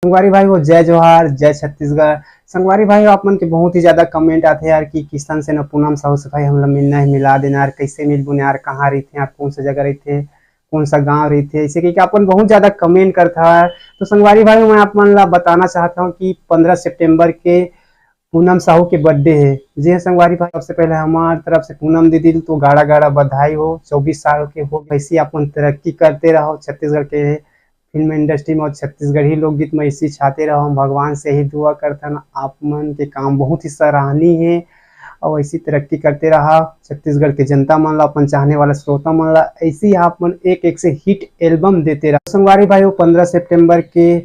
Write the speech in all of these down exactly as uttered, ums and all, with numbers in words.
संगवारी भाई हो, जय जोहार, जय छत्तीसगढ़। संगवारी भाई हो, आप मन के बहुत ही ज्यादा कमेंट आथे यार कि किशन सेन अउ पूनम साहू से भाई हमला मिलना हे, मिला देना यार, कैसे मिलबो न यार, कहाँ रहिथे यार, कौन सा जगह रहिथे, कौन सा गांव रहिथे, ऐसे कहिके आप मन बहुत ज्यादा कमेंट करथा। तो संगवारी भाई हो, मैं आप मन ला बताना चाहता हूँ कि पंद्रह सितंबर के पूनम साहू के बर्थडे हे। जी हाँ संगवारी भाई, सबसे पहले हमार तरफ से पूनम दीदी ल तो गाड़ा गाड़ा बधाई हो, चौबीस साल के हो, ऐसे ही आप मन तरक्की करते रहो, छत्तीसगढ़ के फिल्म इंडस्ट्री में और छत्तीसगढ़ी लोकगीत में ऐसे ही छाते रहो। हम भगवान से ही दुआ करथन, आप मन के काम बहुत ही सराहनीय हे और ऐसी तरक्की करते रहा। छत्तीसगढ़ के जनता मन ला, अपन चाहने वाला श्रोता मन ला ऐसे ही आप मन एक एक से हिट एल्बम देते रहा। संगवारी भाई, वो पंद्रह सितंबर के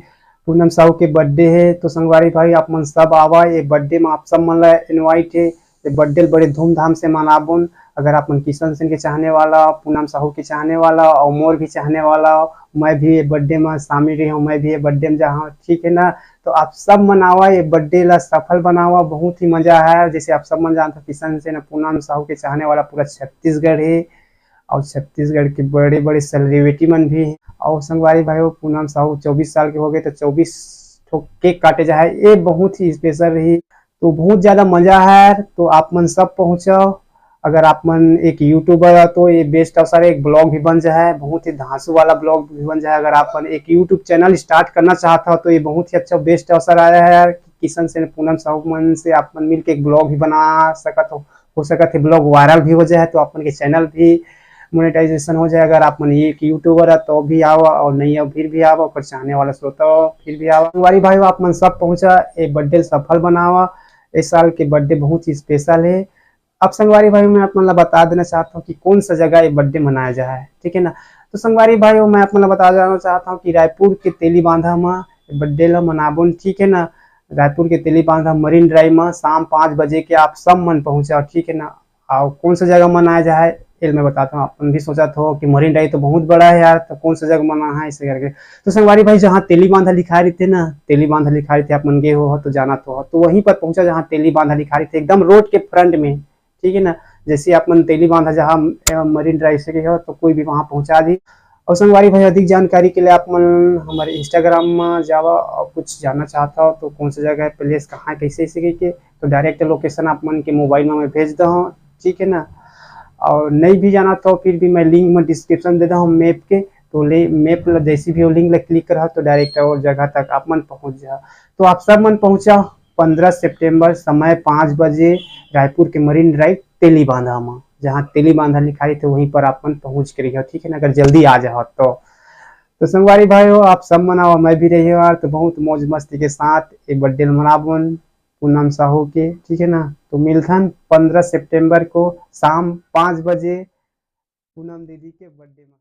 पूनम साहू के बर्थडे हे, तो संगवारी भाई आप मन सब आवा, ये बर्थडे में आप सब मन ला इनवाइट हे। ये बर्थडे बड़े धूमधाम से मनाबोन। अगर आप मन किशन सेन के चाहने वाला, पूनम साहू के चाहने वाला और मोर भी चाहने वाला, मैं भी ये बर्थडे में शामिल रही हूँ, मैं भी ये बर्थडे में जा हूँ, ठीक है ना। तो आप सब मनावा, ये बर्थडे ला सफल बनावा, बहुत ही मजा है। जैसे आप सब मन जानते हो, किशन सेन पूनम साहू के चाहने वाला पूरा छत्तीसगढ़ है और छत्तीसगढ़ के बड़े बड़े सेलिब्रिटी मन भी हैं। और संगवारी भाई, वो पूनम साहू चौबीस साल के हो गए, तो चौबीस ठो केक काटे जा है, ये बहुत ही स्पेशल रही। तो बहुत ज्यादा मजा है, तो आप मन सब पहुंचो। अगर आप मन एक यूट्यूबर हो तो ये बेस्ट अवसर है, एक ब्लॉग भी बन जाए, बहुत ही धांसू वाला ब्लॉग भी बन जाए। अगर आप मन एक यूट्यूब चैनल स्टार्ट करना चाहता हो तो ये बहुत ही अच्छा बेस्ट अवसर आया है यार, कि किशन सेन पूनम साहू मन से आप मन मिलके एक ब्लॉग भी बना सकत हो। हो सकत है ब्लॉग वायरल भी हो जाए तो अपन के चैनल भी मोनेटाइजेशन हो जाए। अगर आप मन एक यूट्यूबर है तो भी आवा, और नहीं हो फिर भी आवा, ओकर चाहने वाला श्रोता हो फिर भी आवा। संगवारी भाई, आप मन सब पहुंचा, ये बर्थडे सफल बनावा। इस साल के बर्थडे बहुत ही स्पेशल है। अब संगवारी भाई, मैं आप मन ला बता देना चाहता हूँ कि कौन सा जगह ये बर्थडे मनाया जा है, ठीक है ना। तो संगवारी भाई, मैं आप मन ला बता देना चाहता हूँ कि रायपुर के तेली बांधा में बर्थडे ला मनाबोन, ठीक है ना। रायपुर के तेली बांधा मरीन ड्राइव में शाम पाँच बजे के आप सब मन पहुंचा, ठीक है ना। और कौन सा जगह मनाया जा है, ये मैं बताता हूँ। अपन भी सोचा था कि मरीन ड्राइव तो बहुत बड़ा है यार, तो कौन सा जगह मना है, ऐसे करके। तो संगवारी भाई, जहाँ तेली बांधा लिखा रही थे ना, तेली बांधा लिखा रही थे, आप मन गए हो तो जाना तो हो, तो वहीं पर पहुंचा जहाँ तेली बांधा लिखा रही थे, एकदम रोड के फ्रंट में, ठीक है ना। जैसे आप मन तेली बांधा जहाँ अ, मरीन ड्राइव से गए हो तो कोई भी वहाँ पहुँचा दी। और संगवारी भाई, अधिक जानकारी के लिए आप मन हमारे इंस्टाग्राम में जावा, और कुछ जानना चाहता हो तो कौन सा जगह है, प्लेस कहाँ है, कैसे, ऐसे करके, तो डायरेक्ट लोकेशन आप मन के मोबाइल में मैं भेज दो हूँ, ठीक है ना। और नहीं भी जाना तो फिर भी मैं लिंक में डिस्क्रिप्शन दे दो हूँ मैप के, तो ले मैप ला जैसे भी हो लिंक ला क्लिक करा तो डायरेक्ट और जगह तक आप मन पहुँच जा। तो आप सब मन पहुँचा पंद्रह सितंबर समय पाँच बजे रायपुर के मरीन ड्राइव तेली बांधा में, जहाँ तेली बांधा लिखा रही थे वहीं पर आप मन पहुँच के रहिए, ठीक है ना, अगर जल्दी आ जाओ तो। तो संगवारी भाई हो, आप सब मन आवा, मैं भी रही यार, तो बहुत मौज मस्ती के साथ ये बर्थडे मनाबोन पूनम साहू के, ठीक है ना। तो मिलथन पंद्रह सितंबर को शाम पाँच बजे पूनम दीदी के बर्थडे में।